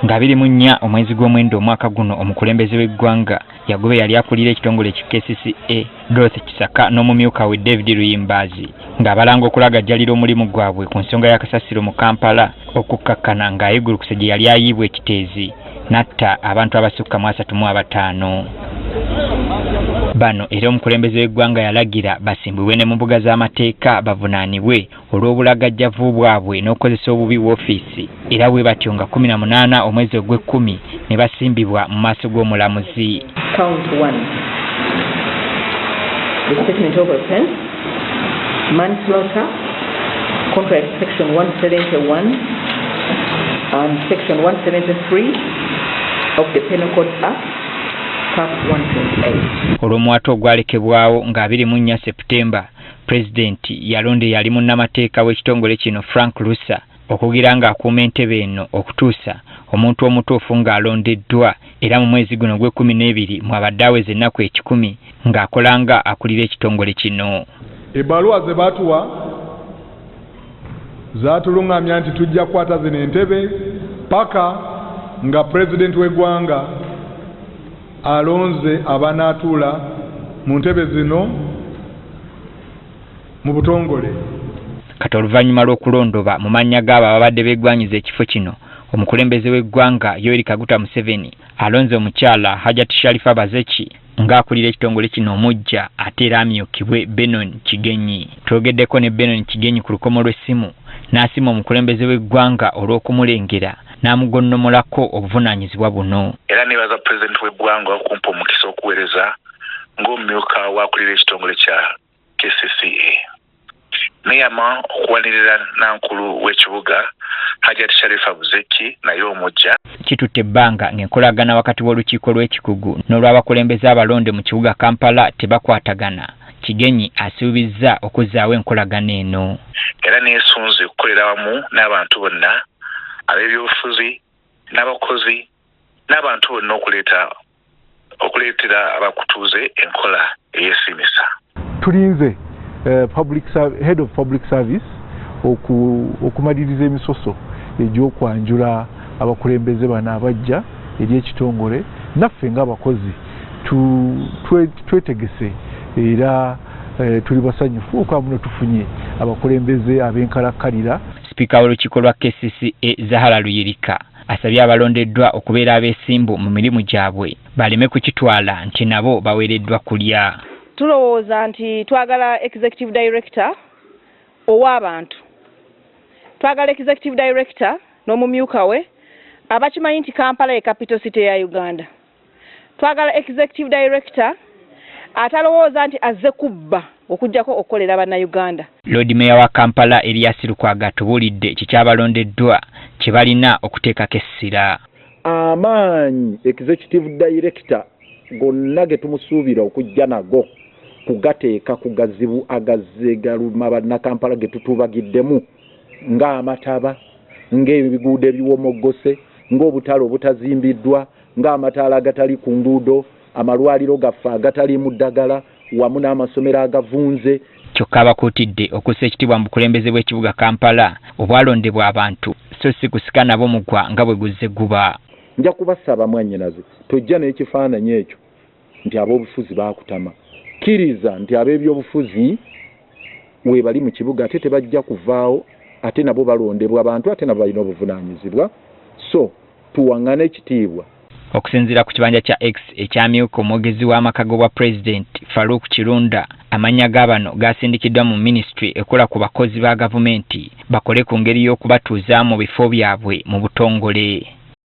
Nga 24 omwezi gw'omwenda omwaka guno, omukulembeze w'eggwanga yagoba eyali akulira ekitongole ki KCCA Dorothy Kisaka n'omumyuka we David Luyimbaazi, ng'abalanga okulagajjalira omulimu gwabwe ku nsonga ya kasasiro mu Kampala, okukkakkana ng'ayegulukuse gye yali ayiibwa ekiteezi n'atta abantu abasukka mu 35. Bano era omukulembeze w'eggwanga yalagira basimbibwe ne mu mbuga z'amateeka bavunaanibwe olw'obulagajjavu bwabwe n'okukozesa obubi woofiisi, era bwe batyo nga 18 omwezi ogw'ekkumi ne basimbibwa mu maaso g'omulamuzi. Count 1. The statement of offense, manslaughter, contrary to section 171 and section 173 of the Penal Code Act, Cap 128. Olw'omuwaatwa ogwalekebwawo nga 24 Seputemba, Pulezidenti yalonda eyali munnamateeka w'ekitongole kino Frank Lusa okugira ng'akuuma entebe eno okutuusa omuntu omutuufu ng'alondeddwa, era mu mwezi guno ogw'e-12 mwabadde aweza ennaku 100 ng'akola nga akulira ekitongole kino. Ebbaluwa ze baatuwa zaatuluŋŋamya nti tujja kukwata zino entebe paka nga pulezidenti w'eggwanga alonze abanaatuula mu ntebe zino mu butongole. Kati oluvannyuma lw'okulondoba mu mannya g'abo ababadde beegwanyiza ekifo kino, omukulembeze w'eggwanga Yoweri Kaguta Museveni alonze omukyala Hajat Sharifa Bazeki ng'akulira ekitongole kino omuggya, ate era amyukibwe Benon Kigenyi. Twogeddeko ne Benon Kigenyi ku lukomo lw'essimu n'asiima omukulembeze w'eggwanga olw'okumulengera n'amugonnomolako obuvunaanyizibwa buno. Era neebaza pulezidenti w'eggwanga okumpa omukisa okuweereza ng'omumyuka w'akulira ekitongole kya KCCA. Neeyama okuwanirira nankulu w'ekibuga Hajat Sharifa Buzeki naye omujja. Kitutte ebbanga ng'enkolagana wakati w'olukiiko lw'ekikugu n'olw'abakulembeze abalonde mu kibuga Kampala tebakwatagana. Kigenyi asuubizza okuzzaawo enkolagana eno. Era neesunze okukolera wamu n'abantu bonna ab'ebyobufuzi n'abakozi n'abantu bonna okuleetera abakutuuze enkola eyeesiimisa. Tulinze head of public service okumaliriza emisoso egy'okwanjula abakulembeze bano abajja eri ekitongole. Naffe ng'abakozi twetegese era tuli basanyufu okuba muno tufunye abakulembeze ab'enkalakkalira. Sipiika w'olukiiko lwa KCCA Zahara Luyirika asabye abalondeddwa okubeera abeesimbu mu mirimu gyabwe, baleme kukitwala nti nabo baweereddwa kulya. Tulowooza nti twagala executive director ow'abantu, twagala executive director n'omumyuka we abakimanyi nti Kampala ye capital city ya Uganda. Twagala executive director atalowooza nti azze kubba, okuggyako okukolera Bannayuganda. Lord Mayor wa Kampala Erias Lukwago atubuulidde kikyabalondeddwa kye balina okuteekako essira. Amaanyi executive director gonna ge tumusuubira okujja nago kugateeka ku gazibu agazze galuma Bannakampala ge tutuubagiddemu, ng'amataba, ng'ebiguudo ebiwomoggose, ng'obutale obutazimbiddwa, ng'amataala agatali ku nguudo, amalwaliro gaffe agataliimu ddagala, wamu n'amasomero agavunze. Kyokka abakuutidde okussa ekitiibwa mu bukulembeze bw'ekibuga Kampala obwalondebwa abantu, so si kusika nabo mugwa nga bwe guzze guba. Nja kubasaba, mwannyinaze, tojja n'ekifaananyi ekyo nti ab'obufuzi baakutama. Kkiriza nti ab'ebyobufuzi weebali mu kibuga ate tebajja kuvaawo, ate nabo balondebwa abantu, ate nabo balina obuvunaanyizibwa, so tuwaŋŋane ekitiibwa. Okusinziira ku kibanja kya X ekyamyuka omwogezi w'amaka g'obwa pulezidenti Farouk Kirunda, amannya ga bano gasindikiddwa mu minisitule ekola ku bakozi ba gavumenti bakole ku ngeri y'okubatuuza mu bifo byabwe mu butongole.